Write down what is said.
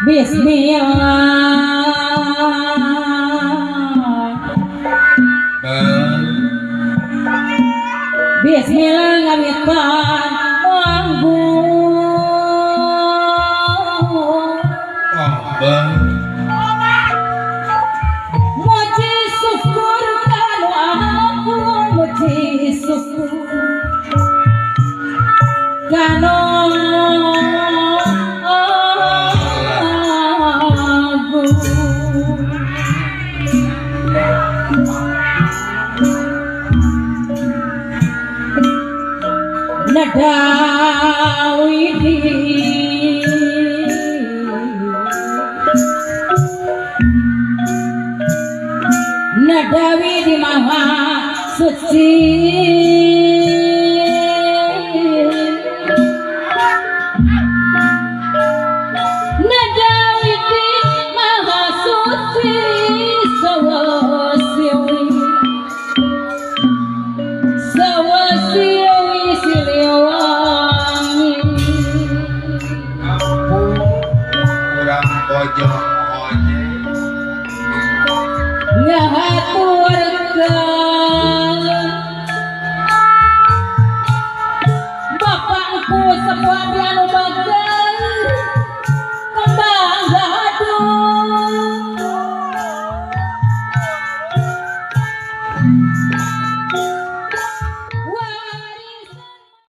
Bismillah. Bismillah ngawitan manggung. Muji syukur kanu agung, muji syukur kanu agung. Nadawidi Nadawi di Maha Suci. Nadawi di Maha Suci Sawasiwi Sawasiwi Siliwangi. Ampun urang pojok oje. Ngahaturkeun Bapakku sepuh abdi anu bageur.